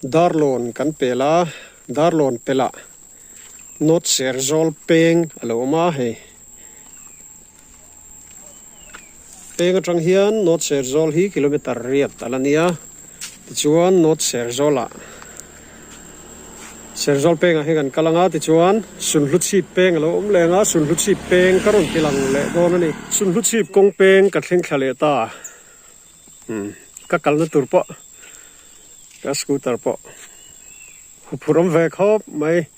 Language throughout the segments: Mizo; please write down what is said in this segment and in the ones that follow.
Darlawn kan pel a, Darlawn pelh ah North Serzawl peng a lo awm a hei. Peng atang hian North Serzawl hi kilometer riat a la nia, tichuan North Serzawl ah Serzawl pengah hian kan kal ang a, tichuan Sunhluchhip peng a lo awm leng a, Sunhluchhip peng ka rawn ti lang leh dawn a ni. Sunhluchhip kawng peng ka thleng thla leh ta. Umm ka kalna tur pawh ka scooter pawh huphurh awm ve khawp mai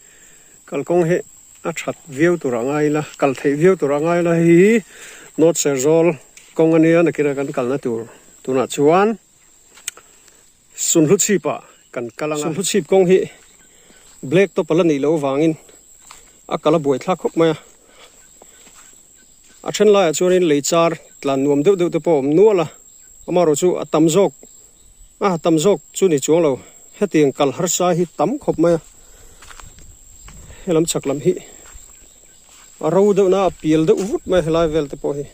kalkawng hi a that viau tur a ngai ila kal theih viau tur a ngai ila hei hi North Serzawl kawng a nia nakina kan kalna tur tunah chuan Sunhlu chhip ah kan kal ang a Sunhlu chhip kawng hi black top a la nih loh avangin a kal a buai thlak khawp mai a. A then laiah chuanin lei char tlan nuam deuh deuh te pawh a awm nual a, amaherawh chu a tam zawk a tam zawk chu ni chuang lo hetiang kal harsa hi tam khawp mai a, helam chhak lam hi a ro deuh na a pial deuh vut mai a helai vel te pawh hi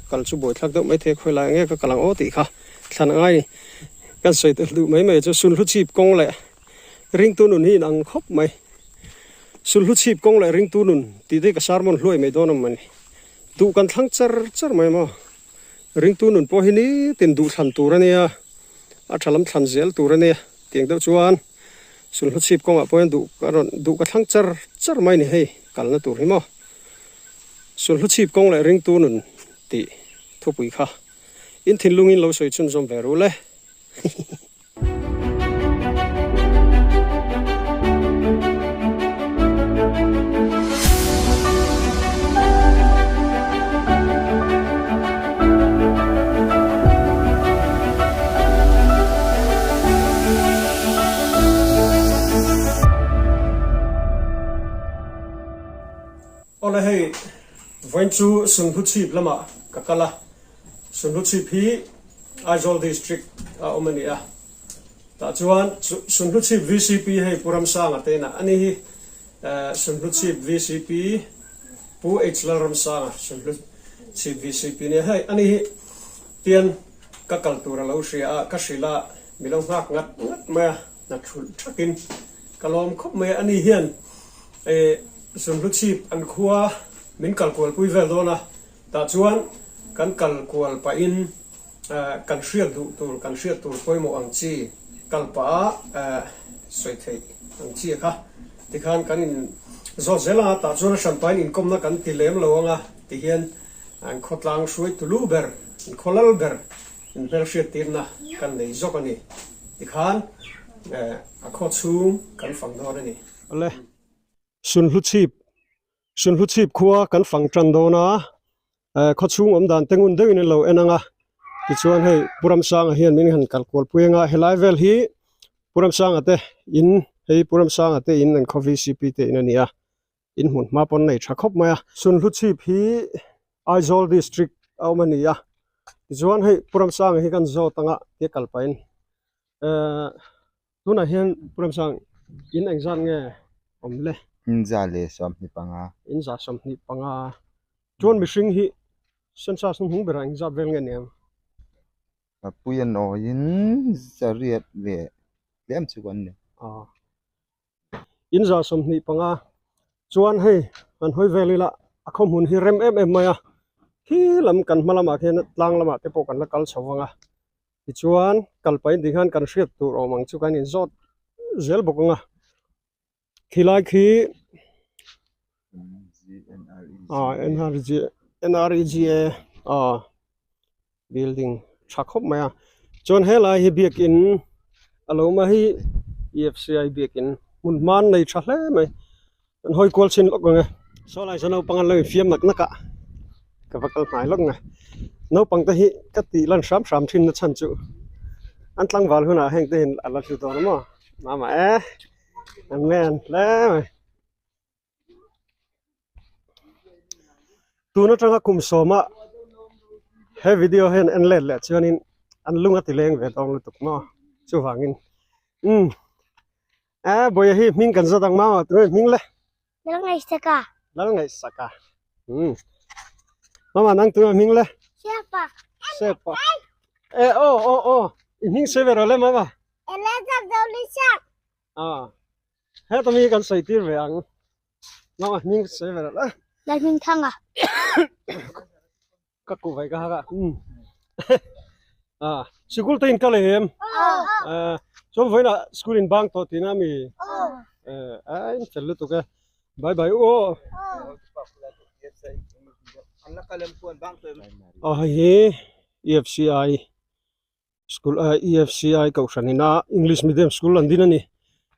kal chu buaithlak deuh maithei a khawilai enge ka kal ang aw tih kha thlan a ngai a ni kan sawi tel duh mai mai chu sunhlu chhip kawng leh ringtu nun hi inang khawp mai. Sulhlu chhip kawng leh ringtu nun tih te hi ka sermon hluai mai dawn awm ani. Duh kan thlang char char mai maw. Ringtu nun pawh hi nitin duh thlan tur a nia, a tha lam thlan zel tur a nia tiang deuh chuan sulhlu chhip kawngah pawh hian duh ka rawn duh ka thlang char char mai ni hei kalna tur hi maw. Sulhlu chhip kawng leh ringtu nun tih thupui kha in thinlungin lo sawi chhunzawm ve ru le. Awle hei vawiin chu Sunhlu chhip lamah ka kal a, Sunhlu chhip hi Aizawl District a awm a ni a, tah chuan Sunhluchhip vcp hei Pu Ramsanga te inah a ni hi, Sunhluchhip vcp Pu H Lalramsanga Sunhluchhip vcp nia hei a ni hi tian ka kal tur a lo hria a, ka hrilh a mi lo nghak ngat ngat mai a, hna thulh thakin ka lawm khawp mai a, ani hian Sunhluchhip an khua min kal kualpui vel dawn a, Tah chuan kan kal kual pahin kan hriat duh tur, kan hriat tur pawimawh ang chi kal pah a sawi theih ang chi kha tikhan kan in zawt zel ang a, tah chuan a hran pahin inkawmna kan ti lem lo ang a tihian an khawtlang hruai tulu ber, an khaw lal ber in hmelhriat tirna kan nei zawk a ni tikhan a khaw chhung kan fang dawn a ni. Awle, Sunhlu chhip Sunhlu chhip khua kan fang tan dawn a, khaw chhung awm dan te ngun deuhin an lo en ang a, tichuan hei Pu Ramsanga hian min han kal kual pui ang a, helai vel hi Pu Ramsanga te in hei Pu Ramsanga te in an khaw vcp te in a ni a, in hmun hma pawn nei tha khawp mai a. Sunhlu chhip hi Aizawl district a awm a ni a, tichuan hei Pu Ramsanga hi kan zawt ang a tia kal pahin ehh. Tunah hian Pu Ramsang in engzat nge awm le? In 125. In 125. Chuan mihring hi census hnuhnung berah engzat vel nge niang? Papuia nawiin zariat leh tlem chu kan ni. Aw. In 125. Chuan hei kan hawi vel ila a khaw hmun hi rem em em mai a. Khi lam kan hma lamah khian tlang lamah te pawh kan la kal chho vang a. Tichuan kal pahin ti khan kan hriat tur awm ang chu kan inzawt zel bawk ang a, khilai khi ah NRG NREGA ah building tha khawp mai a, chuan helai hi biakin a lo awm a hei EFCI biakin hmun hman nei tha hle mai. Kan hawi kual chhin lawk ang e. Saw lai saw naupang an lo infiam nak nak a, ka va kal hnai lawk ang e. Naupang te hi ka tih lan hram hram thin na chhan chu an tlangval hunah heng te hi a la hlu dawn a maw mama e an men hle mai. Tun atanga kum sawma he video hian en let leh chuanin an lung a ti leng ve dawn lutuk maw chuvangin umm. A bawiha hi hming kan zawt ang mau a tunge hming le. Lal ngaihsaka. Lal ngaihsaka. Hmm. Mama nang tunge hming le. Sepa. Sepa. E o o o. I hming sawi ve rawh le mama. Elazar Zolisak. Heta mi kan sawi tir ve ang. Nau a hming sawi ve la. Lalhmingthanga. Ka ku vai ka hak a. Ah, sikul te in kal em? Ah, chuan vawiinah school in bang tawh tihna ami? Eh, a in fel lutuk e. Bye bye u aw. Aw hei hi EFCI school ah EFCI kohhran ina English medium school an din a ni.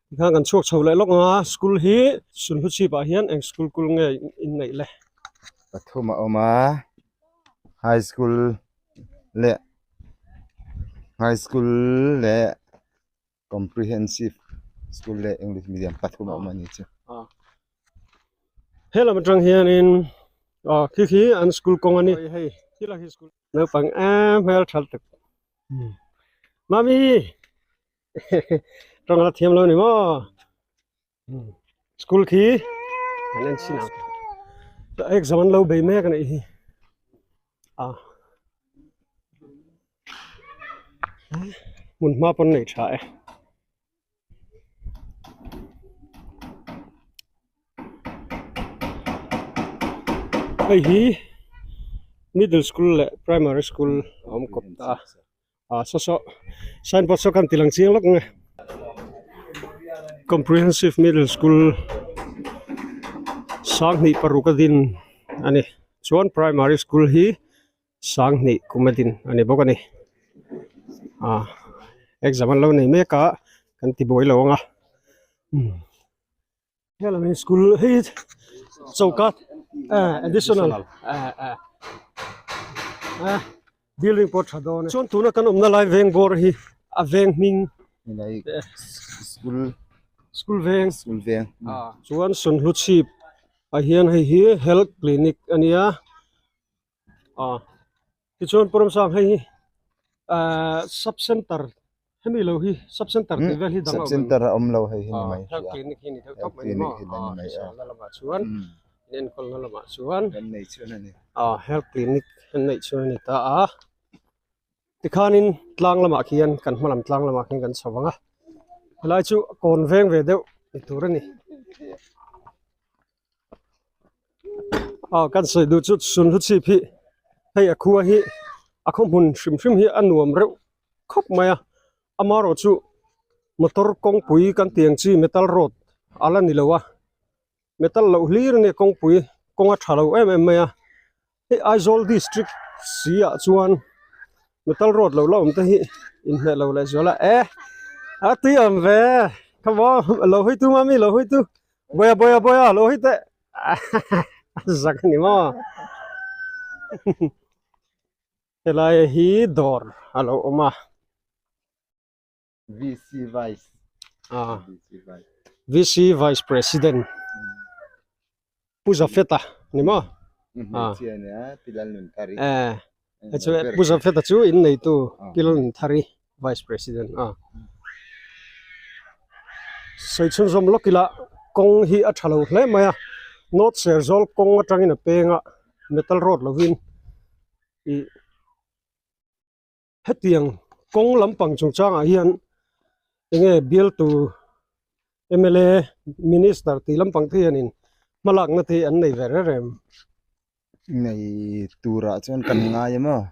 Tikhan kan chhuak chho leh lawk ang a, school hi Sunhlu chhip ah hian eng school kul nge in neih le? Pathum a awm a, high school leh high school leh comprehensive school leh English medium pathum a awm a ni chu. He lam atang hianin aw khi khi an school kawng a ni hei thil a hi school naupang em hmel that tak mami tawng la thiam lo ni maw school khi an en chin ang exam an lo bei mek a nih hi a hmun hma pawn nei tha e. Hei hi middle school leh primary school a awm kawp ta a ah saw saw signboard saw khan ti lang chiang lawk nge comprehensive middle school sanghnih paruk a din a ni chuan primary school hi. Sanghnih kum a din a ni bawk a ni. Ah exam an lo nei mek a kan ti buai lo ang a umm helam hi school hei choka eh additional eh eh eh building pawh tha dawn e chuan tuna kan awmna lai veng bawr hi a veng hming school school veng school veng chuan sunhlu chhip ah hian hei hi health clinic a nia. Ah tichuan Pu Ramsang hei hi ahh sub center hemi lo hi sub center tih vel hi dang a sub center a awm lo hei hi ni mai health clinic hi ni deuh tawp mai ni maw ah hriselna lamah chuan in enkawlna lamah chuan kan nei chuan a ni ah health clinic an neih chuan a ni ta a tikhanin tlang lamah khian kan hma lam tlang lamah khian kan chho vang a helai chu kawn veng ve deuh ni tur a ni. Aw kan sawi duh chu sunhlu chhip hi hei a khua hi a khaw hmun hrim hrim hi a nuam reuh khawp mai a amaherawh chu motor kawngpui kan tih ang chi metal road a la ni lo a metal loh hlir a nia kawngpui kawng a tha lo em em mai a hei Aizawl district si ah chuan metal road lo la awm te hi inhmeh lo leh zual a e a tui awm ve come on lo hawi tu mami lo hawi tu Boya boya boya lo hi teh zak a ni maw helai hi dawr a lo awm a VC Vice ah VC Vice President Pu Zafeta ni maw ah eh Pu Zafeta chu in neitu Pi Lalnunthari Vice President a sawi chhunzawm lawk ila kawng hi a tha lo hle mai a North Serzawl kawng atangin a peng a metal road lovin ih hetiang kawng lampang chungchangah hian enge bialtu M_L_A minister tih lampang te hianin hmalakna te hi an nei ve reng reng. Nei turah chuan kan ngai em aw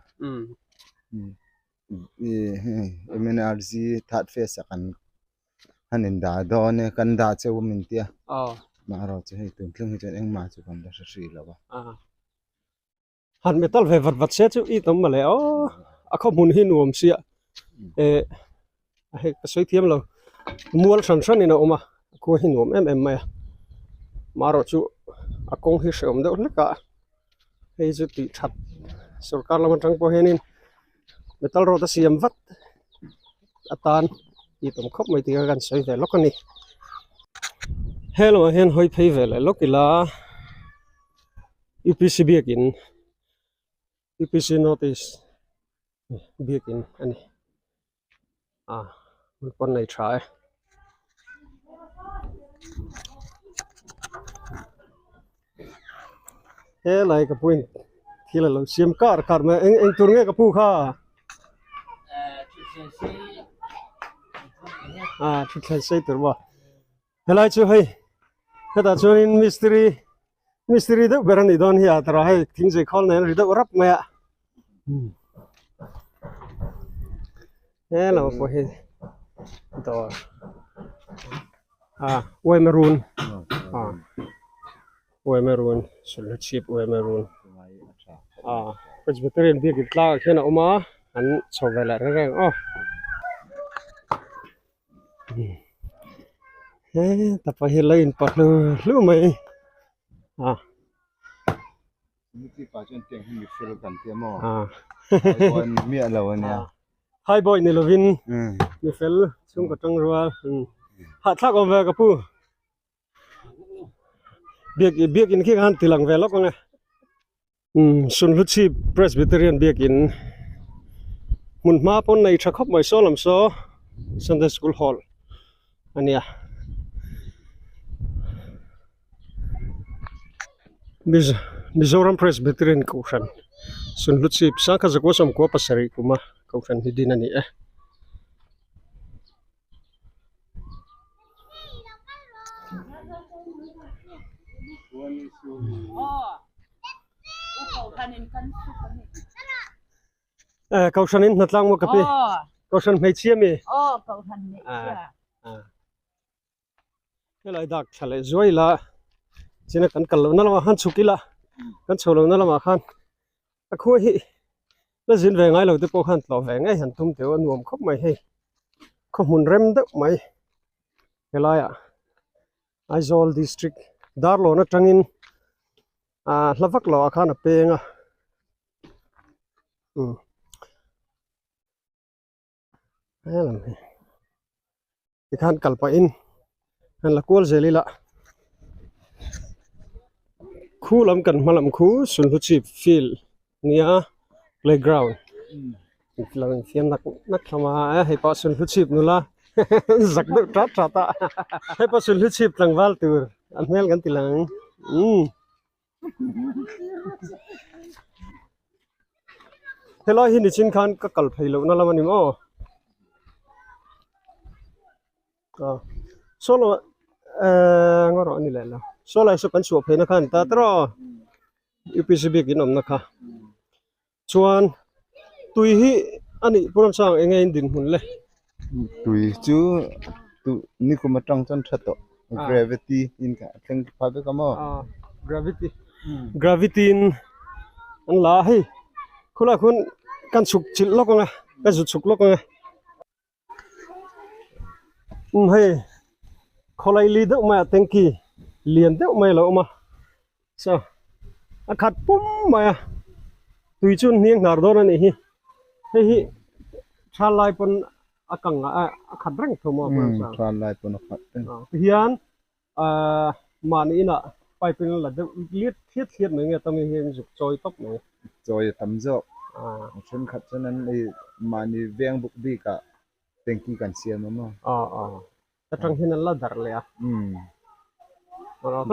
M_N_R_G third phase ah kan han in dah dawn e kan dah cheu a min tia amaherawhchu chu hei tun thleng hi chuan engmah chu kan la hre hrih lo a. Han metal ve vat vat se chu i tam mawle aw a khaw hmun hi nuam sia eh hei ka sawi thiam lo mual hran hran in a awm a a khua hi nuam em em mai a marawh chu a kawng hi hrehawm deuh hlek a hei chu tih that sorkar lam atang pawh hianin metal road a siam vat atan tih awm khawp mai tih kha kan sawi ve lawk a ni helawh ah hian hawi phei ve leh lawk ila. UPC biakin UPC North East biakin a ni a hmun pawn nei tha e. Helai ka pu in thil a lo siam kar kar mai a eng eng tur nge ka pu kha a thutthleng sei tur maw. Helai chu hei hetah chuanin mistiri mistiri deuh ber a nih dawn hi a tara hei thing zui khawl nen a ri deuh rap mai a he lam pawh hi dawr ah uaimarun ah uaimarun sulhnu chhip uaimarun ah presbyterian biakin tlangah khian a awm a an chho ve leh reng reng aw. He tapa hi la in pa hlu hlu mai a. Hi boy ni lovin mi fel chhungkaw tang rual hahthlak awm ve ka pu. Biak biakin khi khan ti lang ve lawk ang e. Umm Sunhluchhip Presbyterian biakin hmun hma pawn nei tha khawp mai saw lam saw Sunday School Hall a nia. Mizoram Presbyterian Kohhran Sunhluchhip Sangkhat Zakua Sawmkua pasarih kuma Kohhran hi din a ni e. Eh, Kohhran in hnatlang maw ka pi? Kohhran hmeichhia mi? Helai dak thla leh zuai ila china kan kal lohna lamah khan chhuk ila kan chho lohna lamah khan a khua hi la zin ve ngai lo te pawh khan tlawh ve ngei han tum teuh a nuam khawp mai hei khaw hmun rem deuh mai helaiah Aizawl district Darlawn atangin ah hla vak loh ah khan a peng a umm helam hi tikhan kal pahin han la kual zel ila khu lam kan hma lam khu sulhnu chhip field nia playground lo infiam nak nak hlawm a eh hei pawh sulhnu chhip nula zak deuh tat tat a hei pawh sulhnu chhip tlangval tur a hmel kan ti lang umm. Helai hi nichin khan ka kal phei lohna lam a ni maw? Aw saw lo ehh ngaw rawh a ni leh lo saw lai saw kan chhuah pheina khan ta tawh U P C biakin awmna kha chuan tui hi a nih pawh chuan eng nge in dinhmun le? Tui chu nikum atang chuan tha tawh gravity in a thleng pha vek a maw? Gravity gravity in an la a hei khulai khuan kan chhuk chilh lawk ang a ka zu chhuk lawk ang a umm hei khawlai li deuh mai ah tanky lian deuh mai a lo awm a saw a khat pum mai a tui chu an hniang hnar dawn a nih hi hei hi thal lai pawn a kang a a khat reng tho maw thal lai pawn a khat reng tihian ahh mahni inah pipe in la deuh liat thliat thliat mai nge tam hi hian zuk chawi tawp mai chawi a tam zawk a thenkhat chuan an ei mahni veng buk bikah tanky kan siam a maw aw aw atang hian an la darh leh a umm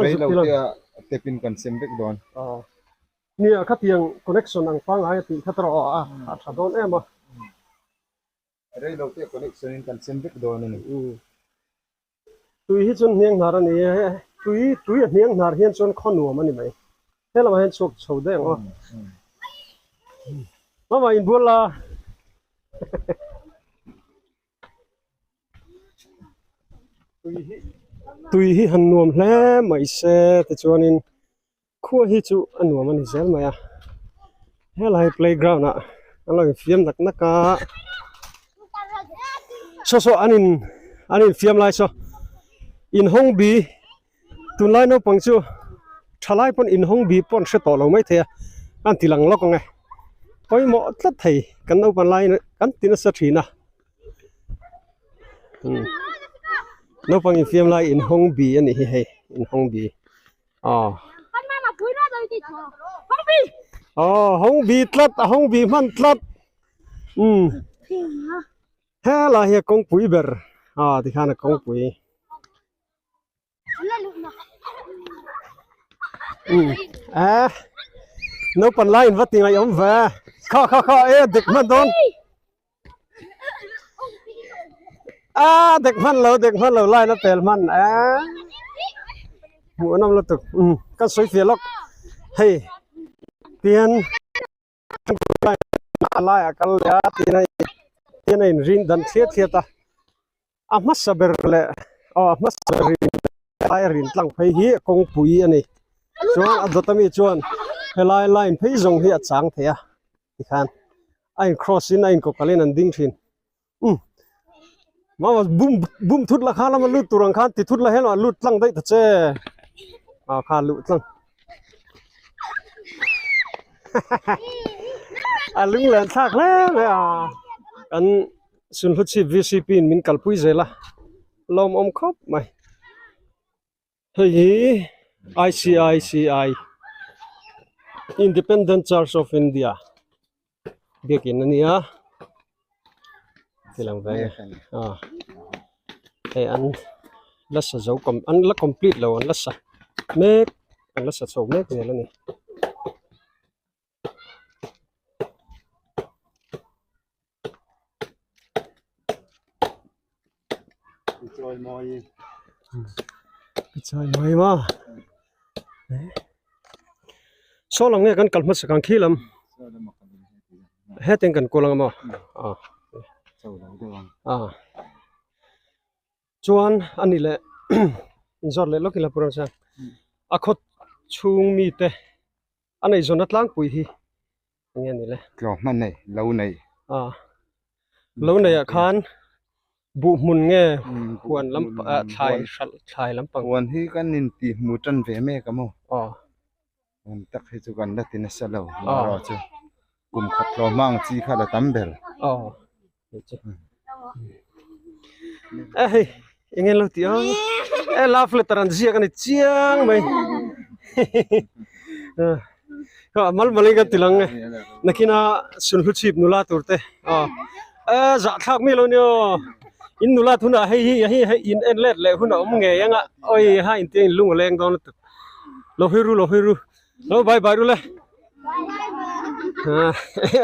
rei lo te ah tap in kan sem vek dawn aw nia khatiang connection ang pangngai a tih kha tawh a a tha dawn em a rei lo te connection in kan sem vek dawn a ni Tui hi chuan hniang hnar a ni e, tui tui a hniang hnar hian chuan khaw nuam a ni mai. He lamah hian chhuak chho daih ang aw. Mama inbual la. Tui hi tui hi han nuam hle mai se tichuanin khua hi chu a nuam a ni zel mai a. Helai playground ah an lo infiam nak nak a. Saw saw an in an infiam lai saw inhawng bi tunlai naupang chu thalai pawn inhawng bi pawh an hre tawh lo maithei a an ti lang lawk ang e pawimawh tlat thei kan naupan laiin kan ti nasa thin a naupang infiam lai inhawng bi a nih hi hei inhawng bi. Aw. Aw hawng bi tlat a hawng bi hman tlat. Um. Helai hi a kawngpui ber a tikhan a kawngpui. Um. Eh. Naupan lai in va ti ngaih awm ve. Kha kha kha e dik hman dawn. A dek hman lo dek hman lo line a pel hman a hmuh an awm lutuk umm kan sawi fiah lawk hei tihian a laiah kal leh a tiin a tihian a inrin dan thliat thliat a a hmasa ber leh aw a hmasa ber rin lai a rin tlang phei hi kawngpui a ni chuan a dawt ami chuan helai line phei zawng hi a chang thei a tikhan a in cross in a in kawkalh in an ding thin. Umm mama bum bum thut la kha lama lut tur ang khan ti thut la hello a lut tlang daih ta che ah kha luh tlang a lung len thlak hle mai a kan Sunhluchhip V_C_P in min kalpui zel a lawmawm khawp mai hei hi I_C_I_C_I Independent Church of India. Biakin a nia ti lang ve a hei an la sa zo an la complete lo an la sa mek an la sa chho mek zel a ni. Chawimawi maw saw lam nge kan kal hmasa kang khi lam hetiang kan kual ang maw ah chuan a ni leh inzawt leh lawk ila purang chuan a khaw chhung mite a neihzawnna tlangpui hi. Enge ni le? Tlawh hman nei, lo nei. Ah, lo nei ah khan buh hmun nge huan lam ah thlai hralh thlai lampang. Huan hi kan in tih hmu tan ve mek a maw? Aw. Huan tak hi chu kan la ti nasa lo erawh chu kum khat tlawh hma ang chi kha la tam ber. Aw. E hei enge lo tih ang e love letter an ziak a ni chiang mai a mal mal in kan ti lang e nakina sunhlu chhip nula tur te aw e zahthlak mi lo ni aw in nula hunah hei hi hei hei in en let leh hun a awm ngei ang a awi ha intia in lung a leng dawn lutuk lo hawi ru lo hawi ru lo bye bye ru le.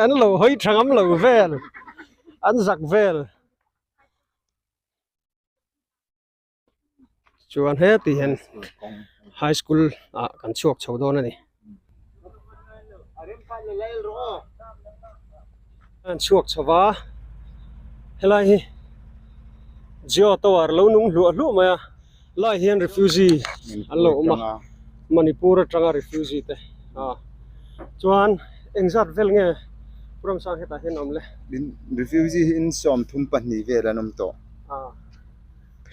An lo hawi tha ngam lo vel an zak vel chuan heti hian high school ah kan chhuak chho dawn a ni an chhuak chho va helai hi Jio tower lo nung hluah hluah mai a lai hian refugee an lo awm a Manipur atanga refugee te a chuan engzat vel nge Ramsang hetah hian a awm le. Refugee hi in 32 vel an awm tawh.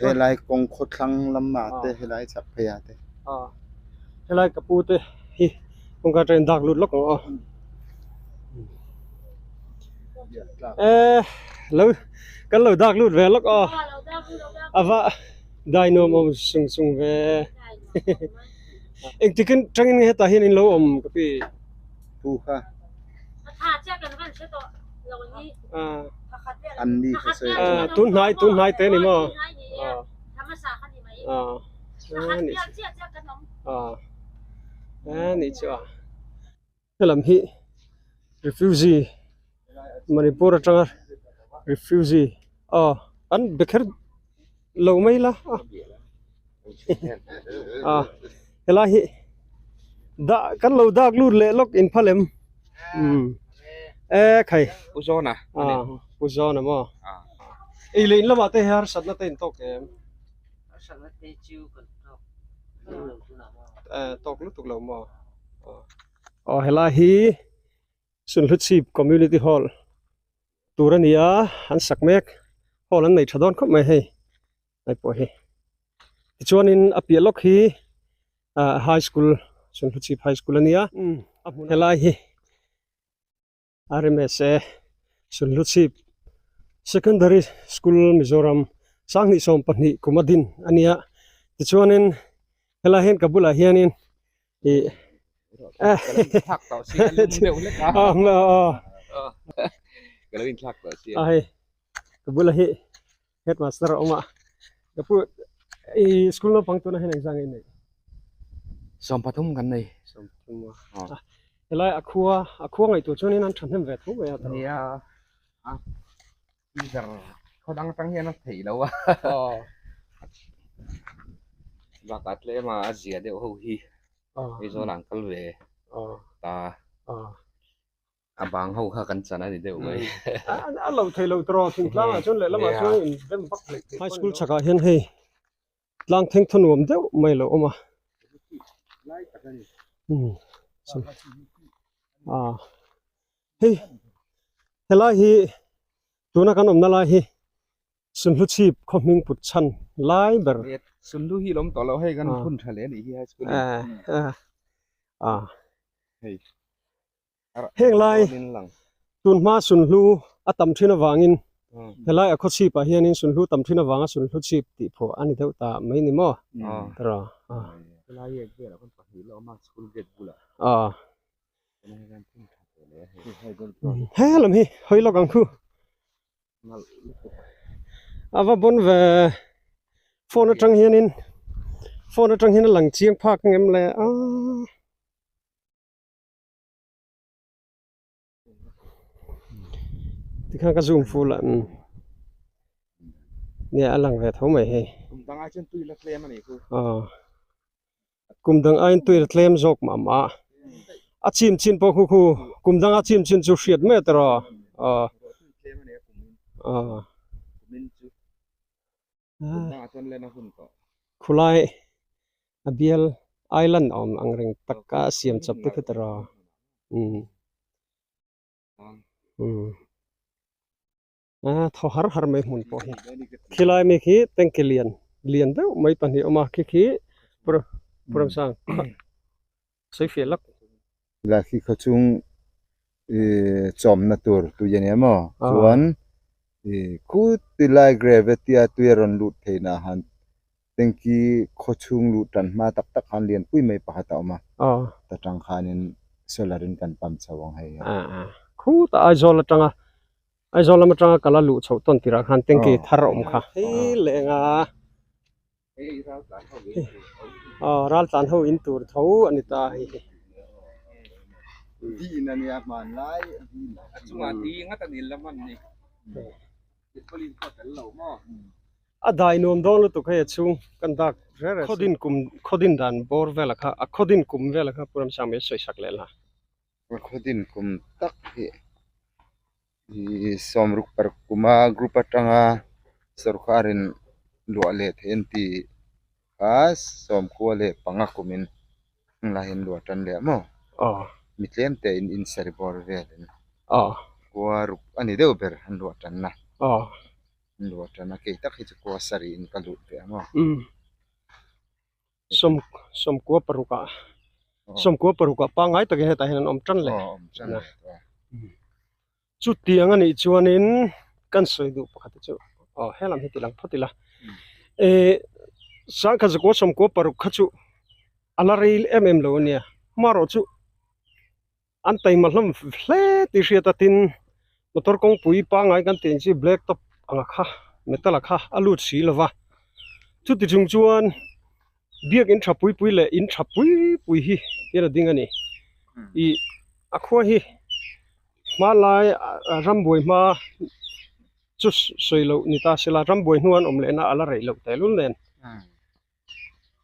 Helai kawng khawthlang lamah te helai chhak pheiah te. Helai ka pu te hi kawngka atangin dak lut lawk ang aw. Lo kan lo dak lut ve lawk aw. Ava dai nuam awm sung sung ve. Engtikin tangin nge hetah hian in lo awm ka pi. Pu kha. An ni kha sawi a tun hnai tun hnai te ni maw a ni chu a ni chu a helam hi refugee Manipur atanga refugee aw an be kher lo mai la a helai hi dah kan lo dak lut leh lawk in phalem umm e khai Pu Zawna a Pu Zawna maw ei leh in lamah te hi harsatna te in tawk em harsatna te chu kan tawk lo tunah maw e tawk lutuk lo maw aw helai hi Sunhluchhip Community Hall tur a ni a an sak mek hall an nei tha dawn khawp mai hei hei pawh hi tichuanin a piah lawk hi ah high school Sunhluchhip high school a nia helai hi R_M_S_A Sunhluchhip secondary school Mizoram sanghnih 12 kum a din a nia tichuanin helai hian ka bulah hianin ih a hei ka bulah hi headmaster a awm a ka pu i school naupang tuna hian engzah nge i neih 13 kan nei 13 a helai a khua a khua ngaihtuah chuanin an thahnem ve tho mai a nia a Khaw dang atang hian a theih lo a. Bakah tlem a a zia deuh ho hi Aizawl ah an kal ve ta. A bang ho kha kan chan a ni deuh mai. A lo thei lo tawh thingtlang ah chuan lehlamah chuan in rem vak hlei thei. High school chhakah hian hei tlang thleng thaw nuam deuh mai a lo awm a. Hei helai hi tuna kan awmna lai hi Sunhlu chhip khaw hming put chhan lai ber. Sunhlu hi lawm tawh lo hei kan hun tha hle a nih hi high school in. Hei Heng lai tun hma Sunhlu a tam thin avangin helai a khaw chhip ah hianin Sunhlu tam thin avanga Sunhlu chhip tih phuah a ni deuh ta mai ni maw? Tiraw. Helai velah khawn pahnih la awm a school gate bulah. He lam hi hawi lawk ang khu. A va bawn ve phone atang hianin phone atang hian a lang chiang phak ang em le a. Tikhan ka zoom full a umm nia a lang ve tho mai hei. Kum dang ai chuan tui la tlem a nih chu. Aw. Kum dang aiin tui a tlem zawk mah mah a, a chim chin pawh khu khu kum danga chim chin chu hriat mai ta rawh aw aw khulai a bial island awm ang reng taka a siam chawp te kha ta rawh umm umm. Thaw har har mai hmun pawh hi khilai mi khi tanki lian lian deuh mai pahnih a awm a khi khi Puramsang sawi fiah lak. Khilai khi khaw chung ih chawmna tur tui a nia maw chuan ih khut tilai gravity a tui a rawn lut theihna ah han tanki khaw chhung luh tan hma tak tak khan lianpui mai pakhat a awm a ta tang khanin solar in kan pump chho ang hei. Khutah Aizawl atanga Aizawl lam atanga kala luh chhoh tawn tirah khan tanki thar a awm kha. Hei leng a aw ral tlan ho in tur tho a ni ta hei hi. Din a nia hmanlai a chungah di ngat a ni la hman ni. A dai nuam dawn lutuk hei a chhung kan dak reng reng khawdin kum khawdin dan bawr vela kha a khawdin kum vela kha Pu Ramsang mai sawi sak leh la. Khawdin kum tak hi ih sawmruk paruk kuma group atanga sorkarin luah leh theih an tih kha sawmkua leh panga kumin heng hian luah tan leh a maw mi tlem te in insari bawr velin khua ruk a ni deuh ber an luah tanna an luah tan a kei tak hi chu khua sarih in ka luh ve a maw. Sawmkua parukah sawmkua parukah pangngai takin hetah hian an awm tan leh chutiang a nih chuanin kan sawi duh pakhat te chu aw he lam hi ti lang phawt ila eh sangkhat zakua sawmkua paruk kha chu a la rei em em lo ania amaherawh chu an taima hlawm hle tih hriat a tin motor kawngpui pangngai kan tih ang chi black top ang a kha metal a kha a lut si lo va chuti chung chuan biakin tha pui pui leh in tha pui pui hi hian a ding a ni ih a khua hi hmanlai rambuai hma chu sawi loh ni ta se la rambuai hnu an awm leh na a la rei loh tehlul nen.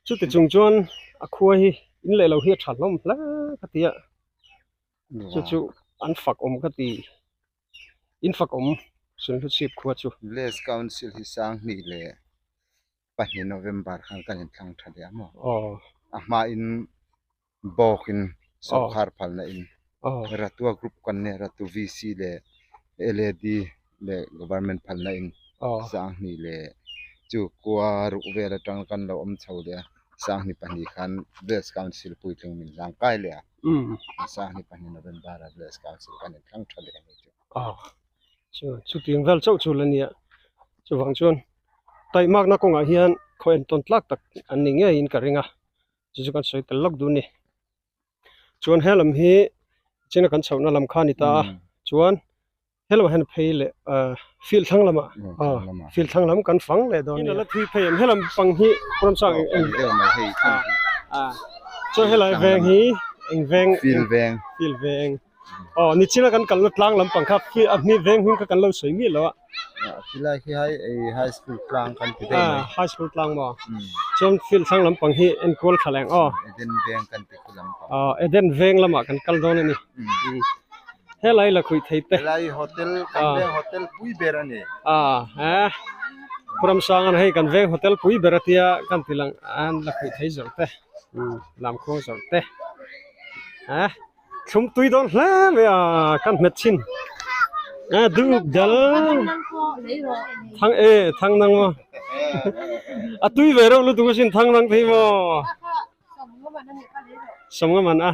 Chuti chung chuan a khua hi in leh lo hi a tha hlawm hle ka ti a, chu chu an fak awm ka ti, in fak awm Sunhlu chhip khua chu. Village Council hi Sanghnih leh pahnih November khan kan inthlang tha leh a maw? A hmain bawkin sawrkhar phalna in Ratua group kan nia Ratu VC leh LAD leh government phalna in Sanghnih leh chu khua ruk vel atang kan lo awm chho leh a Sanghnih pahnih khan Village Council puitling min hlang kai leh a Sanghnih pahnih November ah Village Council kan inthlang tha leh a ni chu. Chutiang vel chauh chu la nia chuvang chuan taihmakna kawngah hian khaw entawn tlak tak an ni ngeiin ka ring a. Chu chu kan sawi tel lawk dun ni. Chuan he lam hi china kan chhohna lam kha a ni ta a, chuan he lamah hian phei leh ah field thlang lamah ah field thlang lam kan fang leh dawn a ni. La thui phei em he lam pang hi Ramsang eng ah chuan helai veng hi eng veng field veng field veng. Aw nichina kan kalna tlang lampang kha khi a hmi veng hming kha kan lo sawi miah lo a. Khilai khi hai ei high school tlang kan ti daih mai. High school tlang maw? Chuan field thlang lampang hi enkual tha leng aw. Eden veng kan ti khu lampang. Aw Eden veng lamah kan kal dawn a ni. Helai la khuih thei te. Helai hotel kan veng hotel pui ber a ni. A Puramsangan hei kan veng hotel pui ber a tia kan ti lang an la khuih thei zawrh te lamkhuang zawrh te. Thlum tui dawn hle mai a kan hmet thin a dup dal thang e thang nang maw a tui ve reuh lutuk asin thang nang thei maw sawmnga man a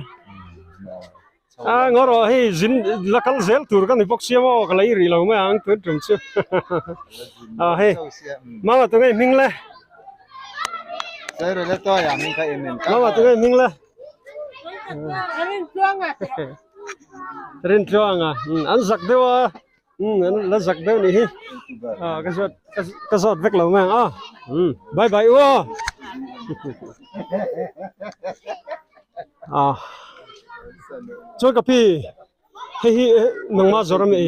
a ngaw rawh hei zin la kal zel tur ka ni bawk sia maw ka lei rih lo mai ang tun tum chu a hei mama tunge hming le mama tunge hming le. Rin tluanga an zak deuh a an la zak deuh nih hi ka zawt ka zawt vek lo mai ang a bye bye u aw chuan ka pi hei hi nangmah zawrh ami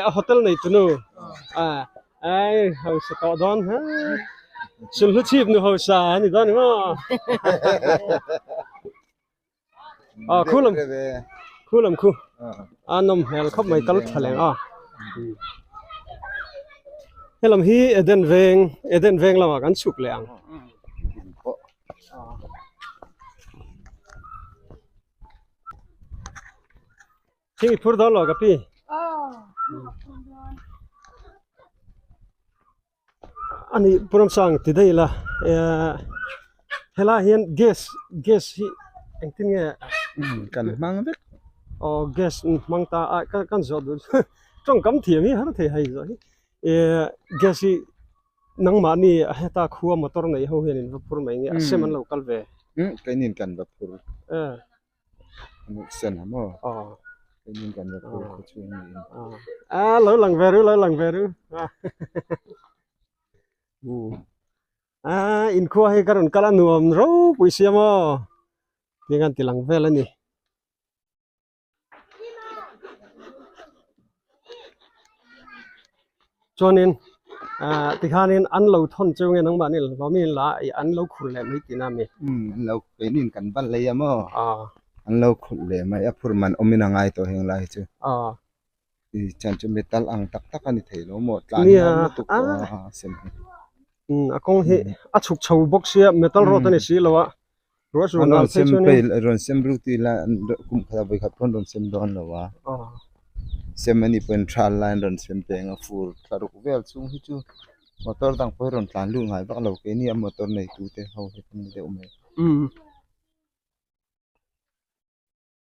a hotel nei tunu Ai hausa tawh dawn ha. Sulhnu chhip nu hausa a ni dawn emaw. Ah khu lam khu lam khu a nawm hmel khawp mai kal tha leng a. Helam hi Eden veng Eden veng lamah kan chhuk leh ang. Thing i phur dawn lo ka pi. Ani Puramsang ti daih ila helai hian gas gas hi engtin nge kan hmang vek aw gas hmang ta a kan zawh duh tawngkam thiam hi har thei hei zawh hi gas hi nangmahni heta khua motor nei ho hian in va phur mai nge a sem an lo kal ve keinin kan va phur. Sen a maw? Keinin kan va phur khaw chhung niin. A lo lang ve ru lo lang ve ru. A inkhua hi ka rawn kal a nuam ropui sia maw? Tiang an ti lang vel a ni. Chuanin ah tikhanin an lo thawn cheu nge nangmahni hlawm in la ih an lo khur leh mai tihna a mi. Umm an lo keinin kan ban lei a maw an lo khulh leh mai a phur man awmin a ngai tawh heng lai hi chu ih chuan chu metal ang tak tak a ni thei lo maw tlan hi a lutuk a sem hi. Umm a kawng hi a chhuk chho bawk sia metal road a ni si lo a. An rawn sem peih rawn sem ru tih la kum khat ah vawikhat pawh an rawn sem dawn lo a sem a nih pawhin thal lai an rawn sem peng a fur thla ruk vel chhung hi chu motor dang pawh hi rawn tlan lut ngai vak lo keini a motor nei tu te ho hi kan ni deuh mai.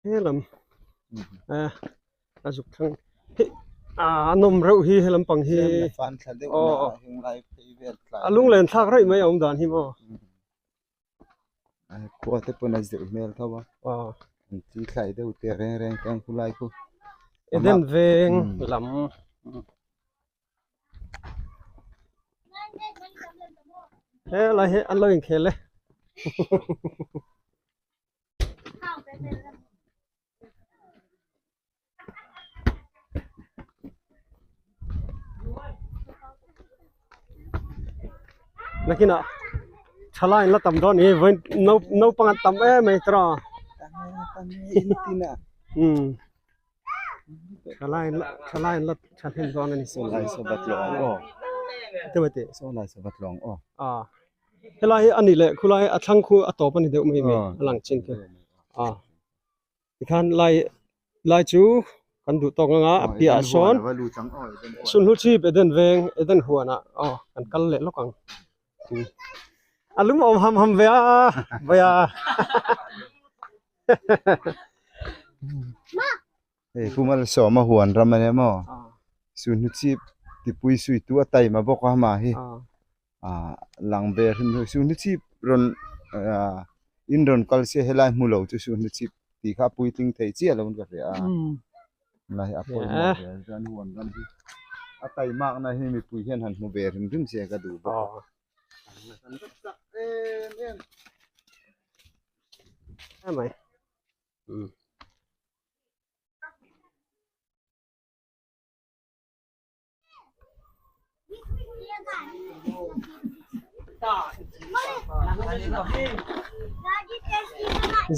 Helam a zuk thlang hi a nawm reuh hi helam pang hi a lunglen thlak raih mai a awm dan hi maw khua te pawn a zirh hmel tho a an chi thlai deuh te reng reng te an khu lai khu Eden veng lam helai hi an lo inkhel e. Nakinah thalai in la tam dawn ni vawiin naupang an tam em mai tawh a umm thalai in la thalai in la thahnem dawn a ni. Helai hi a ni leh khulai a thlang khu a tawp a ni deuh mai mai a lang chin khi a tikhan lai lai chu kan duh tawk ang a a piah ah sawn sunhlu chhip Eden veng Eden huan ah aw kan kal leh lawk ang a lum awm ham ham ve a vawi a Hei Pu Malsawma huan ram a nia maw sunhlu chhip tipui sui tu a taima bawk a hma hi ah lang ve hrim hrim sunhlu chhip rawn ah in rawn kal se helai hmu lo chu sunhlu chhip tih kha a puitling thei chiah lo in ka hria a helai hi a pawimawh ve a chuan huan ram hi a taimakna hi mipui hian han hmu ve hrim hrim se ka duh bawk a.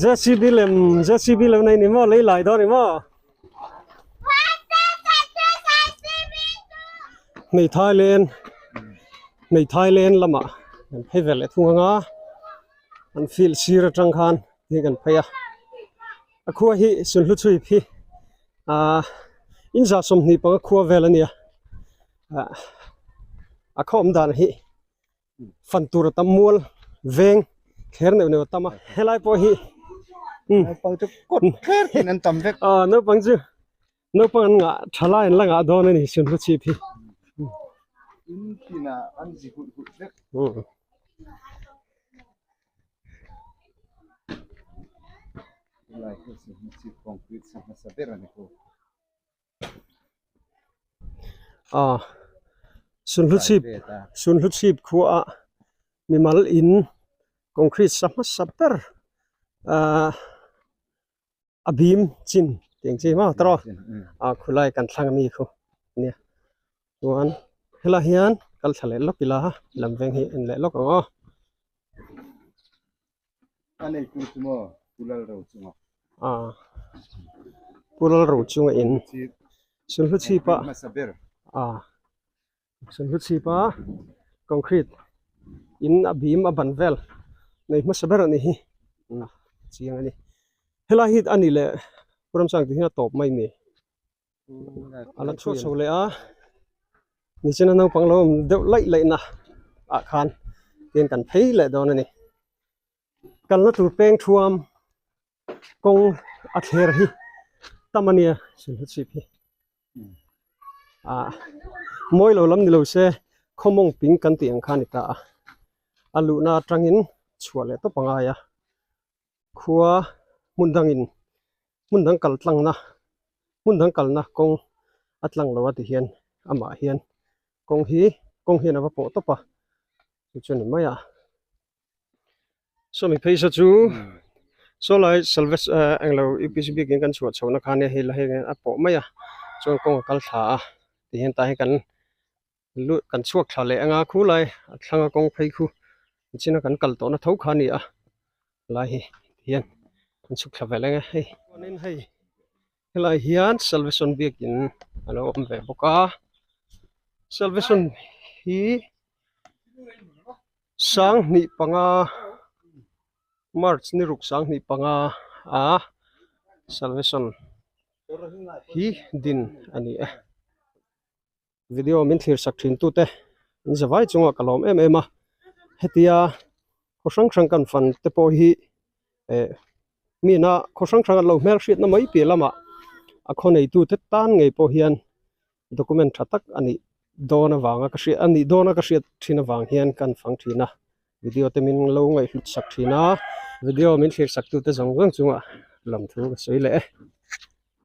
JCB lem JCB lem nei ni maw lei lai dawn ni maw hmeithai len hmeithai len lamah kan phei ve leh thung ang a an field sir atang khan hei kan phei a a khua hi sunhlu chhui hi ahh in za 25 khua vel a nia ah a khaw awm dan hi fan tur a tam mual veng thler neuh neuh a tam a helai pawh hi umm Naupang chu kawt thler in an tam vek. Aw naupang chu naupang an ngah tha lai an la ngah dawn a ni sunhlu chhip hi. In tinah an zi hulh hulh vek. Umm. Helai hi sunhlu chhip concrete sa hmasa ber a ni ko. Ah sunhlu chhip sunhlu chhip khuaah mimal in concrete sa hmasa ber ahh a bim chin tih ang chi maw tawrh ah khulai kan thlang ami khu ania chuan helai hian kal thla leh lawk ila lam veng hi en leh lawk ang aw. A neitu chu maw Pu Lalro chunga. Ah Pu Lalro chunga in Sunhlu chhip ah hmasa ber. Ah Sunhlu chhip a concrete in a bim a ban vel nei hmasa ber a ni hi chiang a ni. Helai hi a ni leh Pu Ramchang tih hian a tawp mai ni. A la chhuak chho leh a nichina naupang lo awm deuh laih laih na ah khan tin kan phei leh dawn a ni kalna tur peng thuam kawng a thler hi tam a nia sulhnu chhip hi ah mawi lo lam ni lo se khawmawng ping kan tih ang kha a ni ta a a luhna atangin chhuah leh tawp a ngai a. Khua hmun dangin hmun dang kal tlangna hmun dang kalna kawng a tlang lo a ti hian amah hian kawng hi kawng hian a va pawh tawp a chu chu a ni mai a sawmi phei saw chu saw lai salves eh englo upc biakin kan chhuah chhohna khan hei la hei a pawh mai a chuan kawng a kal thla a ti hian tah hian kan Lut kan chhuak thla leh anga khulai a thlanga kawng phei khu nichina kan kal tawhna tho kha a ni a lai hi tihian kan chhuk thla ve leng a hei chuanin hei helai hian salvation biakin a lo awm ve bawk a salvation hi 5 March ni ruk 5 a salvation hi din a ni e. Video min thlir sak thin tute in zavai chungah ka lawm em em a hetia khaw hrang hrang kan fan te pawh hi eh mina khaw hrang hrang an lo hmel hriatna mai piah lamah a khaw neitu te tan ngei pawh hian document tha tak a nih dawn avanga ka hriat a nih dawna ka hriat thin avang hian kan fang thin a video te min lo ngaihhlut sak thin a video min thlir sak tute zawng zawng chungah lamthu ka sawi leh e.